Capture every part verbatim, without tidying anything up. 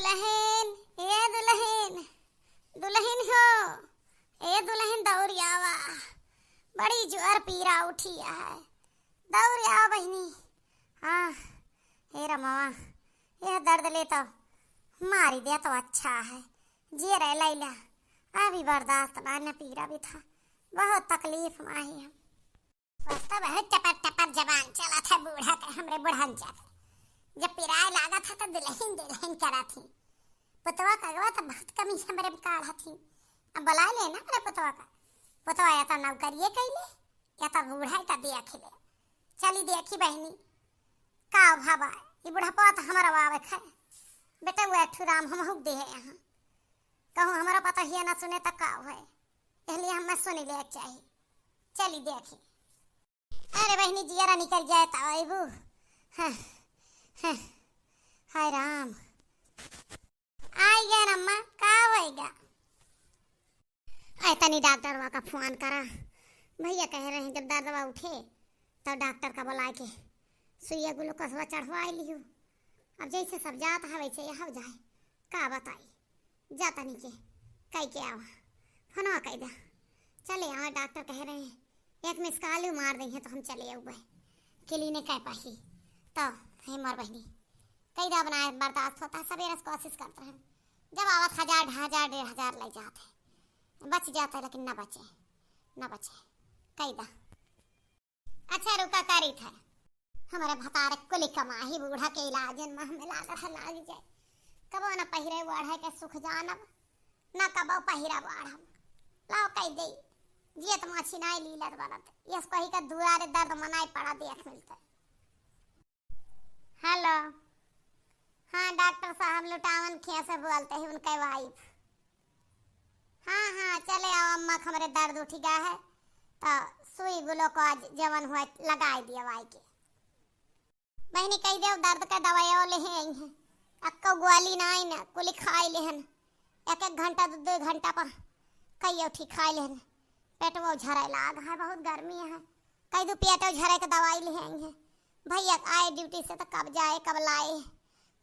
दुलहिन, ए दुलहिन, दुलहिन हो, ए दुलहिन, दौरि आवा, बड़ी जोर पीरा उठी है, दौरि आवा बहिनी। हाँ, हे रमवा, यह दर्द ले तो मारी दे तो अच्छा है, जियरे लैला, अभी बर्दाश्त ना, न पीरा भी था, बहुत तकलीफ में आई हम। बस तो बहुत टपर टपर जबान चलत है बूढ़ा के, हमरे बुढ़न जात। जब पिराए लागत है तो दुलहिन दुलहिन करत ही। पुतवा का अगवा तो बहुत कमी हमरे में काढ़त ही। अब बुलाए ले ना हमरे पुतवा का। पुतवा या तो नौकरिये कैले, या तो बूढ़ा का देखि ले। चली देखी बहिनी, का भावा, ई बुढ़ापा तो हमरा आवे है। बेटा वो एक ठो राम हमहू के दे है यहाँ। कहूँ हमरा पता ही ना सुने तो का है। इसलिए हमें सुन ले चाही। चली देखी। अरे बहिनी, जियरा निकल जाए तो अबू। हाँ, हाँ, हाय राम। आई गए अम्मा, का होएगा? ऐ तनी डॉक्टरवा का फोन करा। भैया कह रहे हैं जब दर्दवा उठे तो डॉक्टर का बुलाए के सुइया ग्लूकोसवा चढ़वाए लियो। अब जैसे सब जात है वैसे यह जाए, का बताई। जा तनी के कई के आवा, फोनवा कई दे। चले आवा, डॉक्टर कह रहे हैं एक मिस कॉल मार दे हैं तो हम चले आऊ बे। क्लिनिक है पाही तो हे मोर बहिनी, कई दा बनाए बर्दाश्त होता है, सवेरे से कोशिश करते हैं। जब आवत हजार, ढाई हजार, डेढ़ हजार ले जाते हैं, बच जाता है लेकिन ना बचे, ना बचे। कई दा। अच्छा रुका, करी था। हमारे भतारे कुली कमाही बूढ़ा के इलाजन में हमें लाग रहा लाग जाए। कबो न पहिरे ओढ़े के सुख जानब, न कबो पहिरा ओढ़ब। लाओ कह दे, जियत माछी नाई लीलत बनत। यस कही का दुआरे दर्द मनाई पड़ा देख मिलते। हेलो, हाँ डॉक्टर साहब, लुटावन खिया से बोलते हैं उनके वाइफ। हाँ, हाँ, चले आओ अम्मा, हमरे दर्द उठ गया है, तो सुई ग्लूकोज जवन हुआ लगाए दिया वाई के। बहिनी कह दे दर्द का दवाई ले आई हैं, अक्को गोली ना आई ना, कुली खाए लेहन, एक एक घंटा, दो दो घंटा पर कई उठी खाए लेहन। पेटवो झरे लाग है, बहुत गर्मी है, कह दू पेटो झरे के दवाई ले आई हैं। भैया आए ड्यूटी से तो कब जाए कब लाए,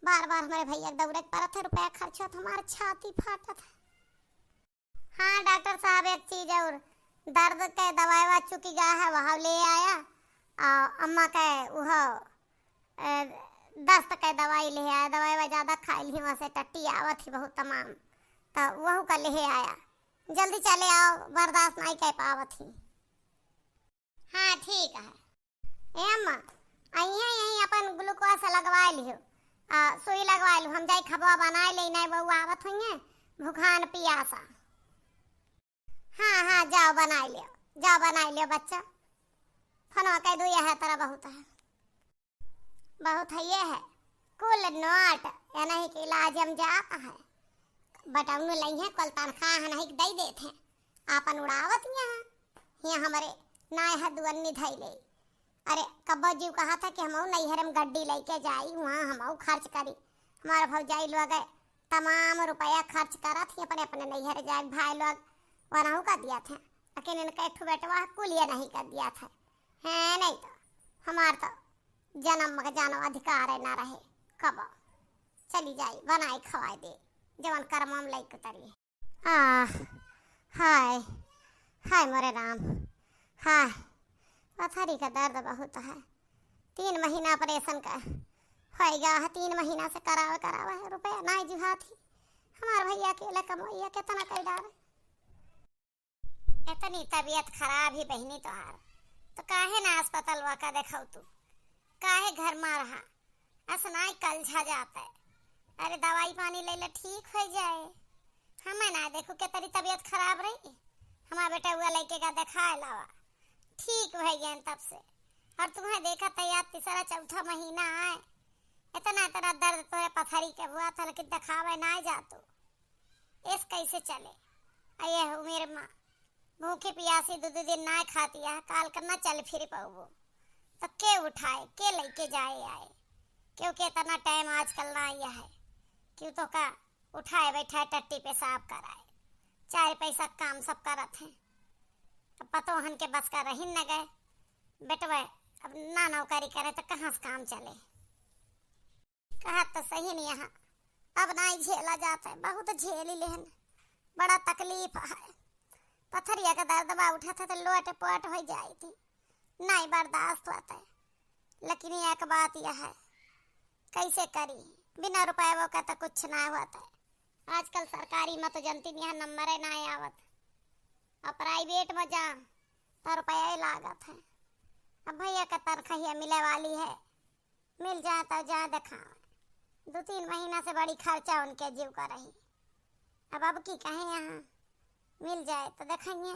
बार बार हमारे भैया के दौड़े के पड़त है, रुपया खर्च होत, हमार छाती फाटत है। हाँ डॉक्टर साहब, एक चीज और, दर्द के दवाई वा चुकी गा है, वह ले आया, और अम्मा के वह, ए, दस्त के दवाई ले आया, दवाई वा ज्यादा खाई ली, वहाँ से टट्टी आवत ही बहुत तमाम, तो वहू का ले आया। जल्दी चले आओ, बर्दाश्त नहीं कर पावत ही। हाँ ठीक है। ए अम्मा, अइहे यहीं अपन ग्लूकोज लगवाए लिहो, आ, सुई लगवाए लिहो, हम जाई खबवा बनाए ले, नहीं बउआ आवत होइहे भुखान पियासा। हाँ, हाँ, जाओ बनाए लियो, जाओ बनाए लियो बच्चा, फोनवा कह दू, यह तरह बहुत है। बहुत है ये है, कुल नोट, या नहीं कि इलाज हम जात है, बटौनू लइहे, कुल तनख्वाह नहीं दे देत हैं, आपन उड़ावत यहाँ, यहाँ हमरे नाय है दुअन्नी धैले। अरे कब्बो जीव कहा था कि हमहू नैहर में गड्डी लेके जाई, वहाँ हमहू खर्च करी, हमारे भौजाई लोग तमाम रुपया खर्च करत ही अपने अपने नैहर जाए, भाई लोग वनहू का दिया था, लेकिन इनका एक ठो बेटवा कुलिया नहीं कर दिया था। हैं, नहीं तो हमार तो जन्म में जानो अधिकार है ना रहे। कब चली जाई, बनाई खवाई दे, जवन कर्म में लइक उतरी। आह, हाय, हाय मोरे राम, हाय, पथरी का दर्द बहुत है। तीन महीना ऑपरेशन का होइगा है, तीन महीना से करावे, करावे है, रुपया नाई जुहात ही। हमार भैया अकेले कमवैया, कितना कई डारे। इतनी तबीयत खराब ही बहिनी तोहार, तो काहे ना अस्पतालवा का देखाऊ तू? काहे घर मा रहा? असनाई कलझा जाता है। अरे दवाई पानी ले ले, ठीक हो जाए। हमें ना देखो के तेरी तबीयत खराब रही, हमार बेटा हुआ लइके का देखाए लावा, ठीक हो गए तब से। और तुम्हें देखा तो यार तीसरा चौथा महीना आए, इतना इतना दर्द तोरे पथरी के हुआ था, लेकिन देखावे ना जातो। एस कैसे चले? आ ये उम्र मा भूखी पियासी दो दो दिन ना खाती है, काल कर ना चल फिर पाऊबो। तो के उठाए, के लेके जाए आए? क्योंकि इतना टाइम आजकल ना आया है। क्यों तो का उठाए बैठाए टट्टी पेशाब कराए, चार पैसा काम सब करत हैं। अब पतोहन के बस का रही न गए, बेटवा अब ना नौकरी करे तो कहाँ से काम चले? कहत तो सही नहीं यहाँ, अब नाई झेला जात है, बहुत झेली लेहन, बड़ा तकलीफ है। पथरिया का दर्द बा उठत है तो लोट पोट हो जाई थी, नाई बर्दाश्त होत है। लेकिन एक बात यह है, कैसे करी, बिना रुपये का तो कुछ ना होत है। आजकल सरकारी में तो जनती नहीं है, नंबर है ना आवत, और प्राइवेट में जा तो रुपया ही लागत है। अब भैया का तनख्वाह मिले वाली है, मिल जाए तो जा देखा, दो तीन महीना से बड़ी खर्चा उनके जीव का रही। अब अब की कहे यहाँ मिल जाए तो देखेंगे।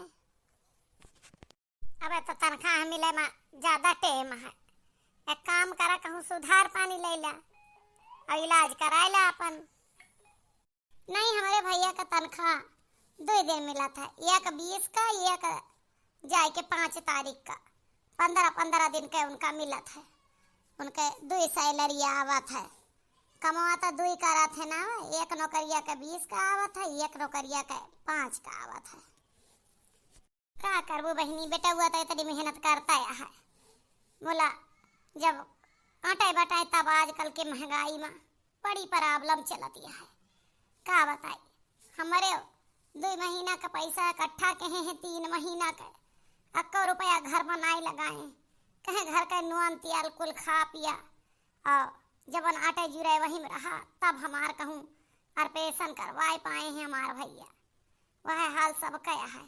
अब तो तनख्वाह मिले में ज्यादा टेम है, एक काम करा, कहूँ सुधार पानी ले ला और इलाज कराए ला अपन। नहीं, हमरे भैया का तनख्वाह दो दिन मिलत है, एक बीस का, एक जाए के पाँच तारीख का, पन्द्रह पन्द्रह दिन के उनका मिलत है। उनके दुई सैलरी आवत है, कमवा तो दुई करत है ना, एक नौकरिया के बीस का आवत है, एक नौकरिया के पाँच का आवत है। का करबू बहिनी, बेटउआ तो इतनी मेहनत करता है। बोला, जब काटे बटाए तब आजकल के महंगाई में बड़ी problem चलती है। का बताई, हमरे दुई महीना का पैसा इकट्ठा कहे हैं, तीन महीना का, अक्को रुपया घर में नाई लगाए, कहे घर का नून तेल कुल खा पिया, और जबन आटे जुरे वही में रहा, तब हमार कहूँ operation करवाए पाए हैं हमार भैया। वह हाल सबका है,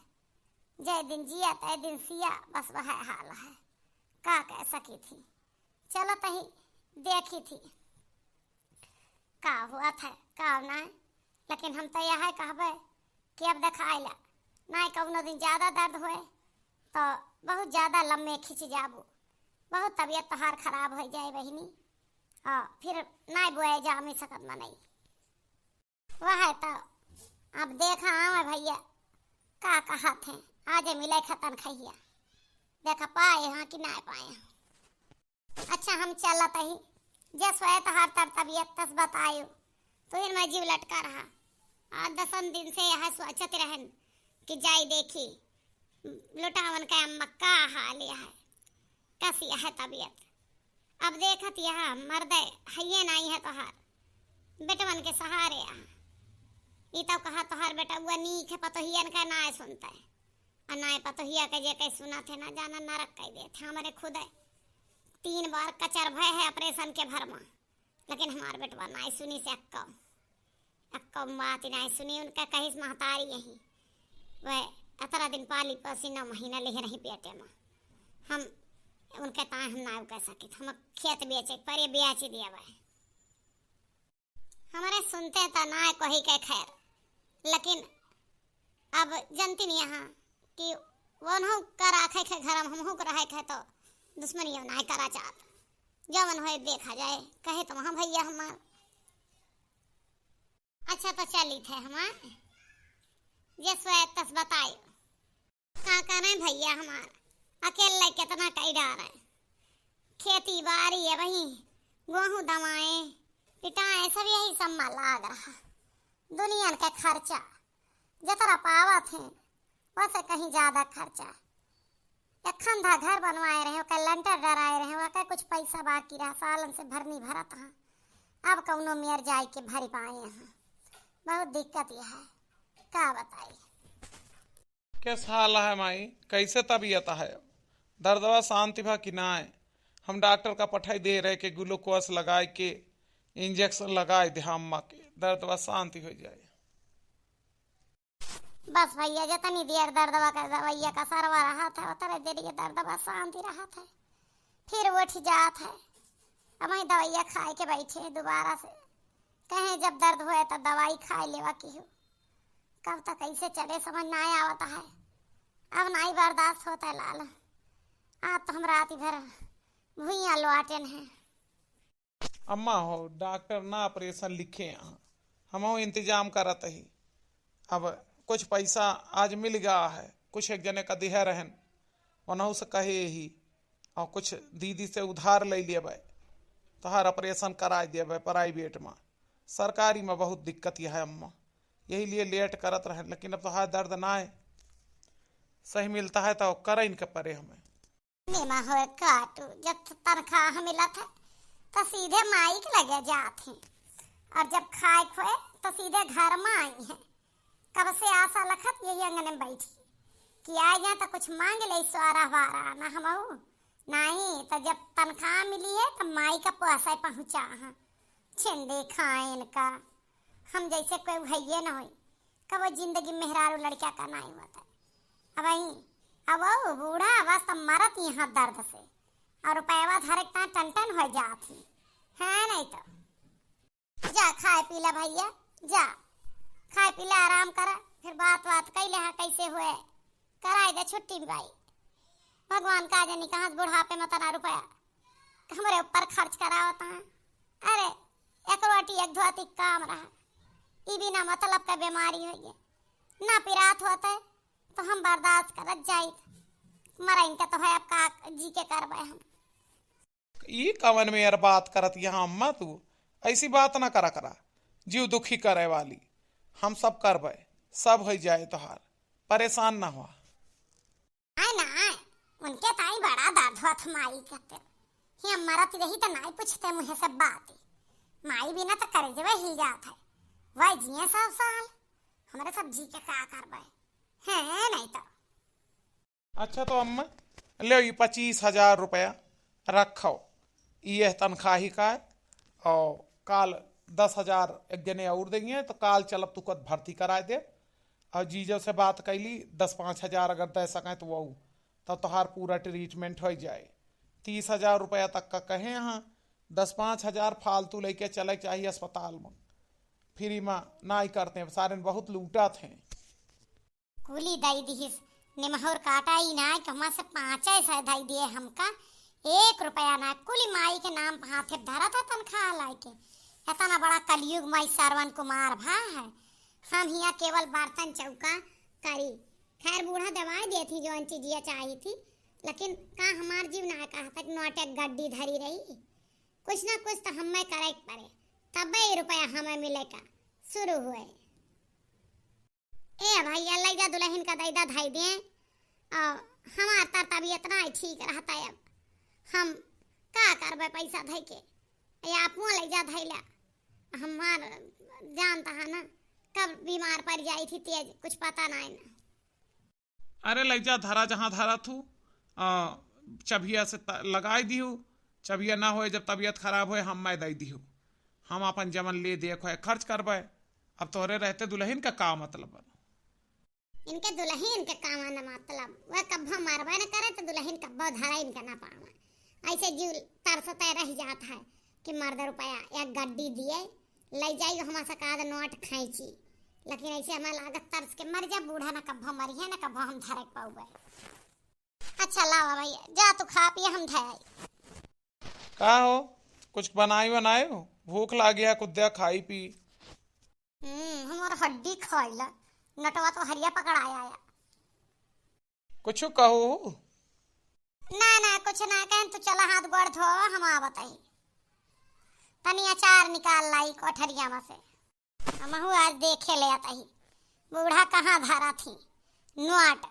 जय दिन जिया तय दिन सिया, बस वह हाल है। का कह सकी थी, चलत ही देखी थी का हुआ था का ना। लेकिन हम तो यह कहबे कि अब देखाइला, ना कौनो दिन ज्यादा दर्द होए तो बहुत ज्यादा लम्बे खिंच जाबू, बहुत तबीयत तोहार खराब हो जाए बहिनी, और फिर ना बोए जामी सकत मनई। वह तो अब देखा आवे भैया का कहत हैं, आज मिले खतन खैया, देखा पाए हाँ कि ना पाए हाँ। अच्छा, हम चलत ही, जस वह तोहार तर तबीयत तस बतायो, तो इन मैं जीव लटका रहा। आज दसन दिन से यह सोचत रहन कि जाई देखी लुटावन का अम्मा का हाल यह है, कसी यह तबीयत। अब देखत यह मर्दे हइये नाई है तोहार, बेटवन के सहारे आ। ई तो कहा तोहार बेटउआ नीक है, पतोहियन का नाय सुनता है। आ नाय पतोहिया के जे कहीं सुनत है ना, जाना नरक कह देत है। हमरे खुद है, तीन बार कचर भय है operation के भर में, लेकिन हमार बेटवा नाय सुनी से अक्कम, अक्कम बात नाय सुनी। उनका कहिस महतारी यही, वह अतरा दिन पाली पोसी, नौ महीना ले रही पेटे में। हम उनके ताय हम नाय कह सकित, हम खेत बेचे परे बेच दिया वह। हमरे सुनते त नाय कोही के खैर, लेकिन अब जनती नहीं यहाँ कि वनहु का राखे के घर में हमहू के रहे के तो दुश्मनियों नाय करा चाहत। जवन होए देखा जाए, कहे तो वहाँ भैया हमार। अच्छा तो चली थे हमार, जे सोए तस बताए। का करें भैया हमार, अकेले कितना कई डारे। खेती बारी है वही, गोहूँ दवाएं, पिटाएं, सब यही सब में लाग रहा। दुनिया के खर्चा जतरा पावत हैं, वैसे कहीं ज्यादा खर्चा। एक खंधा घर बनवाए रहे, ओकर लंटर डराए रहे, ओकर कुछ पैसा बाकी रहा, सालन से भरनी भरत हाँ। अब कौनो मेर जाए के भर पाए हाँ। बहुत दिक्कत यह है, का बताई। कैसा हाल है माई, कैसे तबीयत है? दर्दवा शांति भा कि नाय? हम डॉक्टर का पठाई दे रहे के glucose लगाए के injection लगाए दे अम्मा के, दर्दवा शांति हो जाए। बस भैया, जितनी देर दर्दवा का दवाइया का सरवा रहा था, उतने देर ये दर्दवा शांति रहा था, फिर उठ जात है। अब वही दवाइया खाए के बैठे हैं दोबारा से, कहें जब दर्द होए तो दवाई खाए लेवा की हो। कब तक ऐसे चले, समझ ना आवत है, अब नाई बर्दाश्त होता है लाल। आज तो हम रात भर भुइयां लोटेन हैं। अम्मा हो, डॉक्टर ना operation लिखे हैं, हमहू इंतजाम करत ही। अब कुछ पैसा आज मिल गया है, कुछ एक जने का दिहे रहन, उनहू से कहे ही, और कुछ दीदी से उधार ले लेबे, तोहार operation कराए देबे private में। सरकारी में बहुत दिक्कत यह है अम्मा, यही लिए late करत रहन, लेकिन अब तोहार दर्द ना है, सही मिलता है तो करे इनके परे हमें। नेमा होए काटू, जब तनख्वाह मिलत है, तो सीधे माई के लगे जात हैं। और जब खाए खोए तो सीधे घर में आई है। कब से आशा लखत यही अंगने में बैठी कि आ जाए तो कुछ मांग ले, स्वारा वारा ना हमहू। नहीं तो जब तनख्वाह मिली है तो माई का पैसा पहुँचा है। छिंदे खाएन का, हम जैसे कोई भइये न होई, कबो जिंदगी मेहरारू लड़का का नाई होता। अब वही, अब वो बूढ़ा बस तो मरत यहाँ दर्द से, और रुपयवा धरे के टन टन हो जात ही, है नहीं तो। जा खाए पी ला भइया, जा खाए पी ला, आराम करा, फिर बात बात कई ले, हाँ, कैसे हुए, कराई दे छुट्टी बाई। भगवान का जानी कहाँ से बुढ़ापे में तना रुपया हमरे ऊपर खर्च करावत हैं। अरे, एक रोटी एक धोती काम रहा, ई बिना मतलब का बीमारी होइ गए, ना पिरात होते तो हम बर्दाश्त करत जाइत, मरा इनका तो है, अब का जी के करबे हम। ई कवन में यार बात करत यहाँ अम्मा, तू ऐसी बात ना करा करा, जीव दुखी करे वाली। हम सब करबे, सब हो जाए तोहार, परेशान ना हुआ। आए ना आए, उनके ताई बड़ा दर्द होत माई कहते। हिया मरत रही तो नाई पूछते मुँहे से बात। माई बिना तो करेजवे हिल जात है। वह जिए सब साल, हमरे सब जी के का करबे, हैं नहीं तो। अच्छा तो अम्मा, ले ई पच्चीस हजार रुपया रखो, ई यह तनख्वाही का है, और काल दस हजार एक जने और देंगे, तो काल चलब तू कद भर्ती कराए दे। और जीजो से बात कैली, दस पाँच हजार अगर दे सकें तो वो, तो तोहार पूरा ट्रीटमेंट हो जाए। तीस हजार रुपया तक का कहे हैं, दस पाँच हजार फालतू लेके चले चाहिए अस्पताल में, फ्री में ना ही करते हैं, सारे बहुत लूटत हैं। कुली दई दिहिस, निमहुर काटा ई ना कि हमा से पाँचे सै दई दिए हमका, एक रुपया ना, कुली माई के नाम पे हाथे धरत है तनख्वाह लाइके। इतना बड़ा कलयुग माई श्रवण कुमार भा है, हम हिया केवल बर्तन चौका करी। खैर बूढ़ा दवाई देत ही जौन चीजिया चाही थी, लेकिन का हमार जीव ना कहता कि नोटे गड्डी धरी रही, कुछ ना कुछ तो हमें करे के पड़े, तबे ई रुपया हमें मिले का शुरू हुए। ए भइया, लइ जा दुलहिन का दइदा धइ दे। आ, हमार तर तबियत नाहीं ठीक रहत है अब। हम का करबे पैसा धइ के? ए, आप मुआ लइ जा धइ ला। हमार जानत है ना, कब बीमार पड़ जाई थी तेज, कुछ पता नाहीं ना। अरे लइ जा, धरा जहाँ धरा थू, आ, चबिया से त-, लगाई दिहू। चबिया ना होए, जब तबियत खराब होए, हम मैं दइ दिहू। हम आपन जमन ले दे खोए खर्च करबे। अब तोहरे रहते दुलहिन का का मतलब बा? इनके दुलहिन के का ना मतलब, वह कब्बो मरबे न करे तो दुलहिन कब्बो धरा इनके ना पावे। ऐसे जीव तरसते रह जात है कि मर्द रुपया एक गड्डी दिए, लइ जाई हमा से का नोट खैंची, लेकिन ऐसे हमें लागत तरस के मर जा बूढ़ा, ना कब्बो मरिहे ना कब्बो हम धरे के पाउबे। अच्छा लावा भइया, जा तू खा पिया, हम धै आई। का हो, कुछ बनाई बनाए हो? भूख लागी है, कुछ दे खाई पी। हम्म, हमार हड्डी खाइला, नटवा तो हरिया पकड़ाया आया। कुछ कहू? ना ना, कुछ ना कहन, तू चला हाथ गोड़ धो, हम आवत आई। तनी अचार निकाल लाई कोठरिया में से। हमहू आज देखे ले आत ही, बूढ़ा कहाँ धरत ही नोट।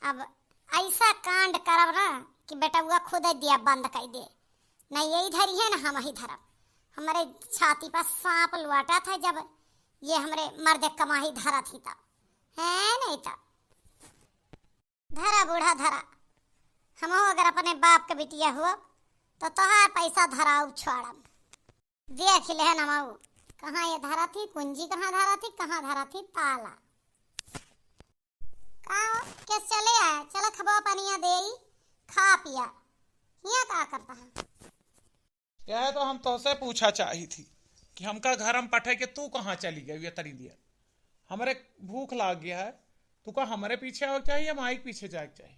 अब ऐसा कांड करब ना कि बेटउआ खुदे दिया बंद कइ दे। नहीं यही धरी है ना हम ही धरब। हमरे छाती पर सांप लुआटत है जब ये हमरे मर्द कमाही धरत ही तब। है नहीं तब। धरा बूढ़ा धरा, हमहू अगर अपने बाप के बिटिया हुआ तो तोहार पैसा धराऊ छोड़म। देख लेहन हमऊ, कहाँ ये धरत ही, कुंजी कहाँ धरत ही, कहाँ धरत ही ताला। का हो, केस चले आए? चला खबा पनिया देई, खा पिया। हियाँ का करता है? यह तो हम तोहसे पूछा चाही थी कि हमका घर में पठे के तू कहाँ चली गई ये तरी दिया? हमरे भूख लाग गया है, तू का हमरे पीछे आवे के चाहिए या माई के पीछे जाए के चाहिए?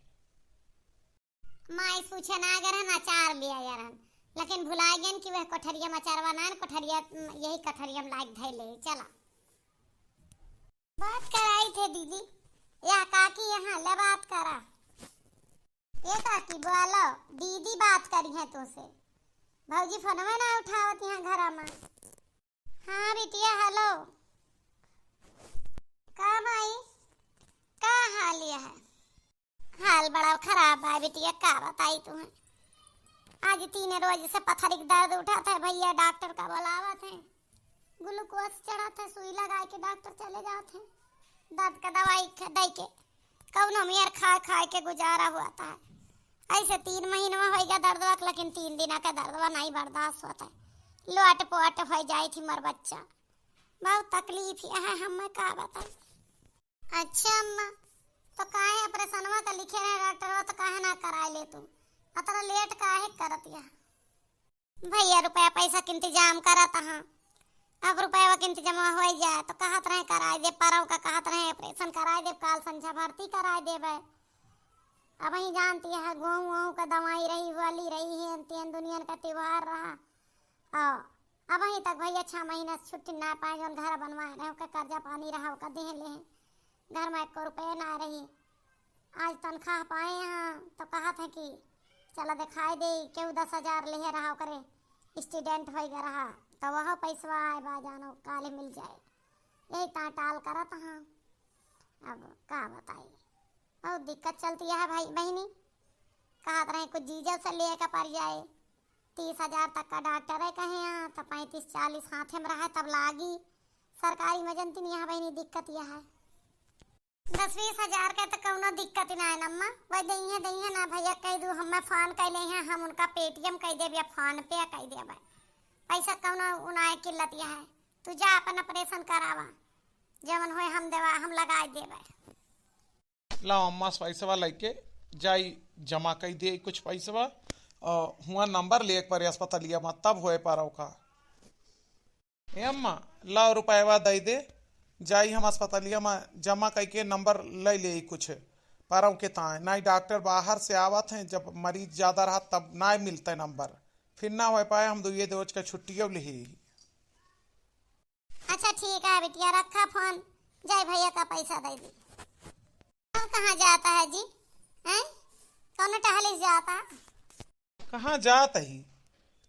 माई पूछे ना अगर हम अचार ले आया रहन, लेकिन भुला गयन कि वह कोठरिया में अचारवा ना, कोठरिया, यही कोठरिया में लाइक धै ले। चला। बात कराई थे दीदी, या काकी यहाँ ले बात करा। ये काकी बोलो, दीदी बात करी है तुमसे। भौजी फोनवा ना उठावत यहाँ घर में। हाँ बिटिया, हेलो। का माई, का हाल ये है? हाल बड़ा खराब बा बिटिया, का बताई तुम्हें। आज तीन रोज से पथरी के दर्द उठत है भइया, डॉक्टर का बोलावत है। ग्लूकोज चढ़त है, सुई लगाए के डॉक्टर चले जात है। दर्द का दवाई ख-, दे के कौनो मेर खाए खाए के गुजारा हुआ था। ऐसे तीन महीना होइगा दर्दवा के, लेकिन तीन दिना का दर्दवा नहीं बर्दाश्त होता है। लोट पोट हो जाई थी मोर बच्चा। बहुत तकलीफ है, हमें का बताई। अच्छा अम्मा, तो काहे ऑपरेशनवा का लिखे रहे डॉक्टरवा, तो काहे ना कराए ले तू? अतरा लेट काहे करत या? भैया रुपया पैसा के इंतजाम करत हाँ, अब रुपया के इंतजाम हो जाए तो कहत रहे कराए दे, परव का कहत रहे ऑपरेशन कराए दे, काल संझा भर्ती कराए देबे। अब ही जानती है, गेहूँ वहूँ का दवाई रही, होली रही है, तीन दुनियन का त्योहार रहा। और अब ही तक भैया छह महीना से छुट्टी ना पाए, जौन घर बनवाए रहे, ओकर कर्जा पानी रहा, ओकर देह ले। घर में एको रुपया ना रही। आज तनख्वाह पाए हैं तो कहत है कि चला दिखाई दे, केहू दस हजार लेहे रहा, ओकरे एक्सीडेंट हो गया रहा, तो वह पैसवा आए बा जानो काले मिल जाए। यही ताटाल करत हाँ। अब का बताई, बहुत दिक्कत चलती है भाई बहनी। कहत रहे कुछ जीजा से लेके पड़ जाए, तीस हजार तक का डॉक्टर है कहे यहाँ, तो पैंतीस चालीस हाथे में रहे तब लागी। सरकारी में जनती नहीं है बहनी, दिक्कत यह है। दस बीस हजार के तो कौनो दिक्कत ना है अम्मा, वह दइहे दइहे ना भैया, कह दू हमें फोन कैले हैं, हम उनका पेटीएम कह देब या फोन पे कह देब, पैसा कौनो उनाए किल्लत यह है। तू जा अपन ऑपरेशन करावा, जवन होए हम देवा, हम लगाए देबे। लाओ अम्मा से पैसवा लेके जाई जमा कई दे कुछ पैसवा, और हुआ नंबर ले एक बार अस्पतालिया में तब होए पारव का। ए अम्मा, लाओ रुपयवा दे दे, जाई हम अस्पतालिया में जमा कई के नंबर ले ले कुछ पारव के ताए। नाई डॉक्टर बाहर से आवत हैं, जब मरीज ज्यादा रहा तब नाई मिलते नंबर, फिर ना हो पाए हम दुए रोज का छुट्टियों ले ही। अच्छा ठीक है बिटिया, रखा फोन, जाए भैया का पैसा दे दी। अब कहाँ जाता है जी? हैं? कौन टहले जाता? कहाँ जात ही?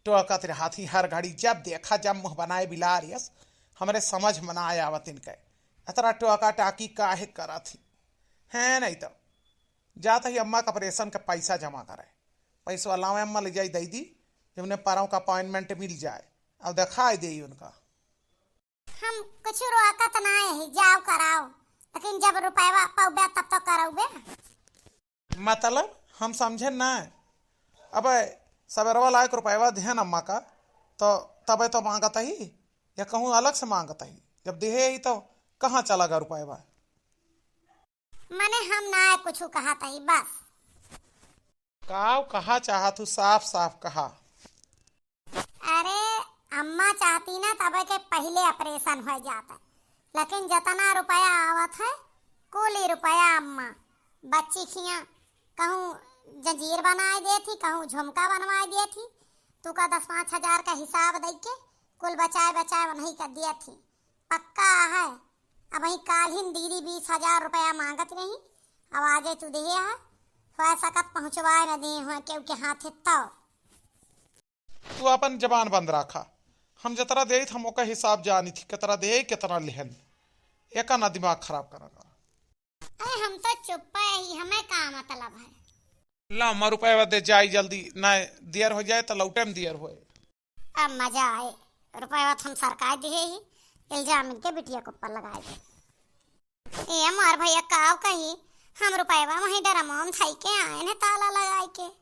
टोकत रहत ही हर घड़ी, जब देखा जब मुँह बनाए बिलार यस। हमरे समझ में ना आवत इनके, अतरा टोका टाकी काहे करत ही? हैं, नहीं तो जात ही अम्मा का ऑपरेशन का पैसा जमा करे। पैसवा लावे अम्मा ले जाई दे दी, जब उन्हें परव का अपॉइंटमेंट मिल जाए, अब दिखाई दे उनका। हम कुछ रोकत ना है, जाओ कराओ, लेकिन जब रुपयवा पौबे तब तो करौबे। मतलब हम समझे ना। अब सवेरवा लायक रुपयवा देहन अम्मा का, तो तबे तो मांगत ही, या कहूँ अलग से मांगत ही? जब देहे ही तो कहाँ चला गा रुपयवा? मने हम ना कुछ कहत ही बस। काव कहा चाहत हूँ, साफ साफ कहा। अरे अम्मा चाहती ना तब के पहले ऑपरेशन हो जाता, लेकिन जितना रुपया आवत है कुल ही रुपया अम्मा बच्ची खिया कहूँ जंजीर बनाए देती, कहूँ झुमका बनवाए देती। तू का दस पाँच हजार का हिसाब दे के कुल बचाए बचाए वही कर देती। पक्का है, अब वही काल ही दीदी बीस हजार रुपया मांगत रही, अब आजे तू दे है, हो सकत पहुँचवाए न दे हो क्योंकि हाथ तो तू आपन जबान बंद राखा। हम जतरा देइत हम ओकर हिसाब जानी थी, केतरा देहे, केतना लेहन। एका ना दिमाग खराब करा करा। अरे हम तो चुप्पा ही, हमें का मतलब है? ला, अम्मा रुपया दे जाई जल्दी, ना दियर हो जाए तो लौटे में दियर होए। अब मजा आए, रुपया तो हम सरकार दिए ही, इल्जाम इनके बिटिया के ऊपर लगाए दे। ए हमार भैया काव कही, हम रुपयवा वहीं डरमवा में धई के आए न ताला लगाई के।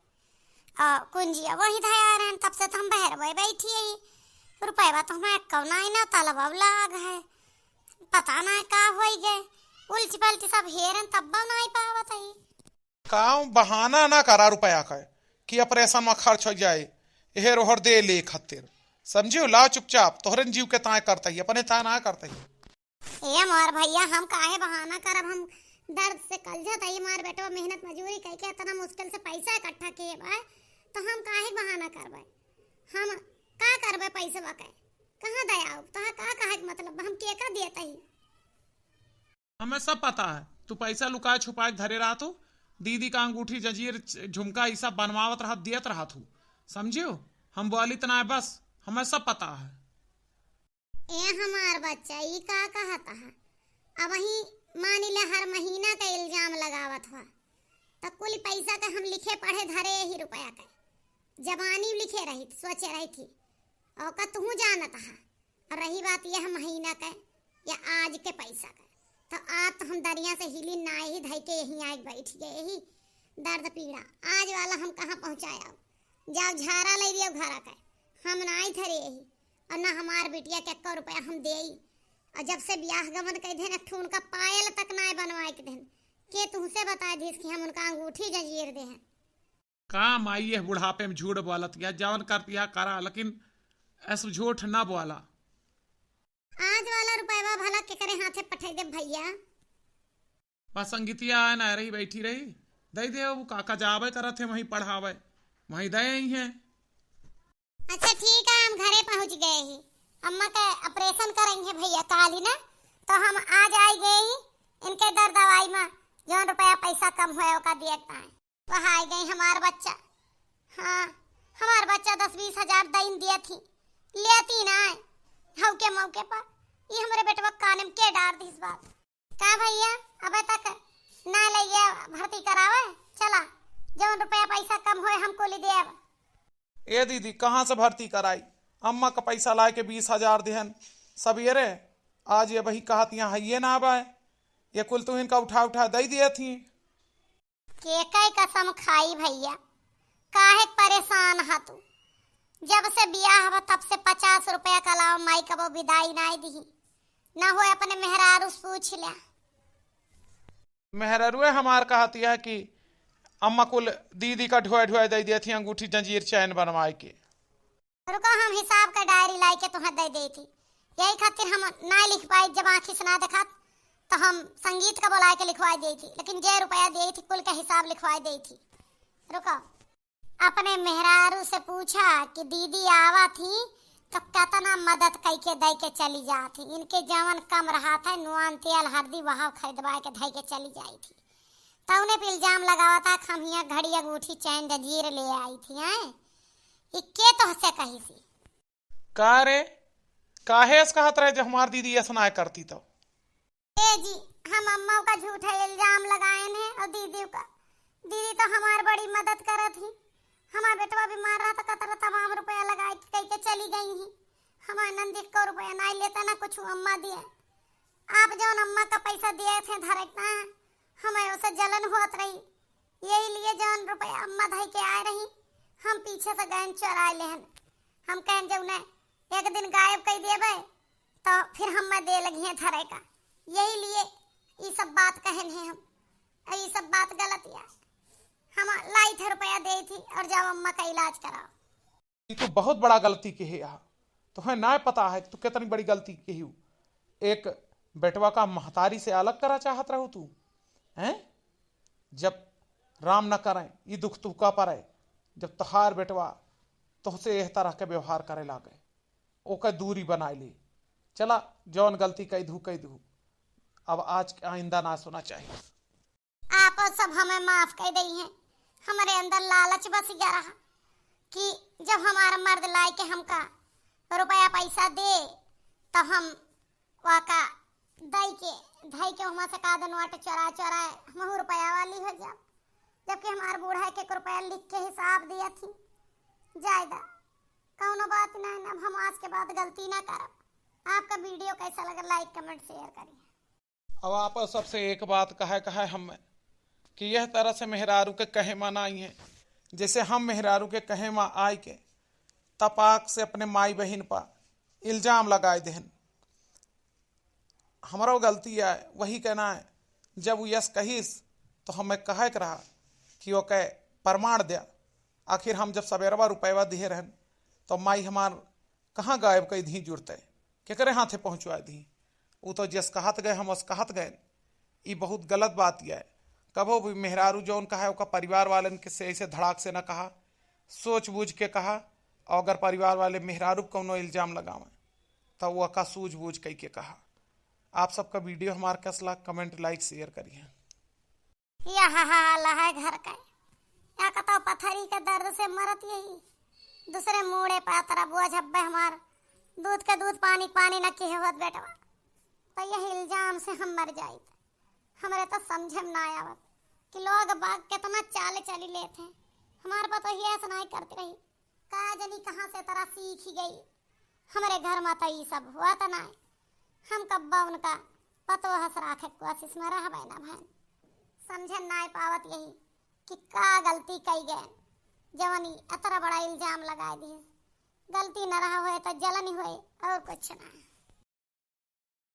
आ, कुंजिया वहीं धया रहन, तब से तो हम बहरवे बैठी ही। रुपयवा तो हमारे कौना आई ना, ताला लाग है। पता ना का होई गए, उल्टी पल्टी सब हेरन तब ना आई पावत ही। काव बहाना ना करा रुपया का कि ऑपरेशन में खर्च हो जाए, एहर ओहर दे ले खातिर। समझियो, लाओ चुपचाप, तोहरन जीव के ताए करता ही, अपने ताए ना करता ही। ए हमार भैया, हम काहे बहाना करब? हम दर्द से कलजत हई, हमार बेटवा मेहनत मजूरी कइके इतना मुश्किल से पैसा इकट्ठा किए बा, तो हम काहे बहाना करबे? हम का करबे पैसवा के? कहाँ दयाऊ? तोहा का कहे के मतलब? हम के का दियत हई? हमें सब पता है, तू पैसा लुकाए छुपाए के धरे रहत हो, दीदी का अंगूठी, जंजीर, झुमका, ई सब बनवावत रहत, दियत रहत हो, समझियो? हम बोली त ना है, बस, हमें सब पता है। ए हमार बच्चा, ई का कहत है? अब वही मानी ले, हर महीना का इल्जाम लगावत हुआ, त कुल पैसा के हम लिखे पढ़े धरे ही रुपया के, जबानी लिखे रही, सोचे रही थी, और का तुहू जानत हा, और रही बात यह महीना के या आज के पैसा के, तो आज तो हम दरिया से हिली नाहीं, धइ के यहीं आइके बैठ गए ही। दर्द पीड़ा आज वाला हम कहाँ पहुँचाया? जाओ झारा लइ लियो घरा के, हम नाहीं धरे ही। और ना हमार बिटिया के एक्को रुपया हम देई। और जब से बियाह गमन कइ देन, एक ठो उनका पायल तक नाहीं बनवाइके देन। के तुहसे बताइ दिहिस कि हम उनका अंगूठी जंजीर देहन? का माई, यह बुढ़ापे में झूठ बोलत या, जवन करतिया करा, लेकिन ऐसो झूठ ना बोला। आज वाला रुपयवा भला केकरे हाथे पठाइ देब भइया? बस संगीतिया आए ना रही, बैठी रही, दइ देउ, काका जाबे करत है वहीं पढ़ावे, वहीं दइ आई हैं। अच्छा ठीक है, हम घरे पहुँच गए ही। अम्मा के operation करइहैं भइया काली ना, तो हम आज आइ गए ही। इनके दर दवाई मा जौन रुपया पैसा कम होए ओका दिए ताए। वह आइ गए हमार बच्चा। हाँ, हमार बच्चा दस बीस हजार दइन दिए थी, लेती ना आए। हउ के मौके पर ये हमरे बेटवा काने में के डार दिस बात। का भइया, अबे तक ना लइया भर्ती करावे? चला, जौन रुपया पैसा कम होए हम कुली देब। ए दीदी, कहाँ से भर्ती कराई? अम्मा का पैसा लाइके बीस हजार दिहन सबेरे, आज ये वही कहत यहाँ हइये ना आवे। ये कुल तू इनका उठा उठा दइ दिए थी। केकई कसम खाई भइया, काहे परेशान ह तू? जब से बियाह बा तब से पचास रुपया के अलावा माई कबो बिदाई नाहीं दिही। ना होए अपने मेहरारू से पूछ ल्या। मेहरारुए हमार कहतिया कि अम्मा कुल दीदी का ढोए ढोए दइ दिए थी अंगूठी जंजीर चैन बनवाइके। रुको, हम हिसाब का डायरी लाइके तुहें दइ देई थी। यही खातिर हम नाहीं लिख पाई, जब आँखी से ना देखात, तो हम संगीत का बोलाइके लिखवाइ देई थी, लेकिन जे रुपया देई थी, कुल का हिसाब लिखवाइ देई थी। रुको, अपने मेहरारू से पूछा कि दीदी आवा थी, तो केतना मदद कइके दइके चली जात ही। इनके जवन कम रहत है, नुआन, तेल, हरदी, वहाँ खरीदवाइके धइके चली जाई थी। तउने पे इल्जाम लगावत है कि हम हियाँ घड़ी, अंगूठी, चैन, जंजीर ले आई थी, हैं? ई के तोहसे कहिसी? का रे, काहे ऐस कहत रहे जब हमार दीदी ऐस नाय करती तो? ए जी, हम अम्मा का झूठा इल्जाम लगाएन है और दीदी का। दीदी तो हमार बड़ी मदद करत ही। हमार बेटवा बीमार रहा तो कतरा तमाम रुपया लगाइके कइके चली गई ही। हमार नंदी को रुपया नाहीं लेता ना कुछ अम्मा दिए। आप जौन अम्मा का पैसा दिए थे धरे ना, हमें उसे जलन होत रही। यही लिए जौन रुपया अम्मा धइके आए रही, हम पीछे से गएन चोराइ लेहन। हम कहेन जौने एक दिन गायब कइ देबे, तो फिर हमें दे लगिहैं धरे का। यही लिए ई सब बात कहेन है हम। और ई सब बात गलत या। हम लाई थे रुपया देई थी और जाओ अम्मा का इलाज कराओ। ई तू बहुत बड़ा गलती किहे हा। तोहे नाय पता है कि तू कितनी बड़ी गलती किहे हू। एक बेटवा का महतारी से अलग करा चाहत रहू तू, हैं? जब राम न करें, ई दुख तुहका परे, जब तोहार बेटवा तोहसे एह तरह के व्यवहार करे लागे, ओके दूरी बनाए ली। चला, जौन गलती कइ दू, कइ दू, अब आज के आइंदा ना सुना चाहिए। आप सब हमें माफ कइ दइहैं। हमरे अंदर लालच बस गया रहा कि जब हमारा मर्द लाइके हमका रुपया पैसा दे, तो हम वाका दइके, धइके हमा से का दे नोट चोरा चोरा हमहू रुपया वाली हो जाब। जबकि हमार बूढ़ा एक एक रुपया लिख के हिसाब दिया थी। जायदा, कौनो बात नहीं, अब हम आज के बाद गलती ना करब। आपका video कैसा लगा, like, comment, share करिए। अब आप सबसे एक बात कहे, कहे हम कि यह तरह से मेहरारू के कहे मा ना आई है, जैसे हम मेहरारू के कहे मा आइके तपाक से अपने माई बहिन पर इल्जाम लगाए देहन। हमरो गलती है, वही कहना है, जब वो यस कहिस तो हमें कहे के रहा कि ओके प्रमाण द्या। आखिर हम जब सबेरवा रुपयवा दिहे रहन तो माई हमार कहाँ गायब कइ दी जुरते, केकरे हाथे पहुँचवाए दी? ऊ तो जस कहत गए, हम ओस कहत गए। ई बहुत गलत बात या है। कबो भी मेहरारू जौन कहा है, ओका परिवार वालन के से ऐसे धड़ाक से ना कहा, सोच बूझ के कहा। और अगर परिवार वाले मेहरारू पे कौनो इल्जाम लगावें, तो वो का सूझ बूझ कइ के कहा। आप सबका video हमार कस लाग, comment, like, share करिए। यह हाल है घर का। या कतौ पथरी के दर्द से मरत यही। दूसरे मूड़े पातरा बोझ हब्बे हमार। दूध के दूध, पानी पानी न किहे होत बेटवा। तो यह इल्जाम से हम मर जाइत। हमरे तो समझे में ना आवत कि लोग बाग कितना चाल चली लेत हैं। हमार पतोहिया ऐसा नहीं करती रही। का जनी कहाँ से तरह सीख गई। हमरे घर मा त ई सब हुआ त नाय। हम कब्बा उनका पतोहस राखे कोशिश मा रहबे ना भएन। समझन नाय पावत यही कि का गलती कई गएन, जवन ई अतरा बड़ा इल्जाम लगाए दिहिस। गलती न रहा होए त जलन ही होए, और कुछ ना।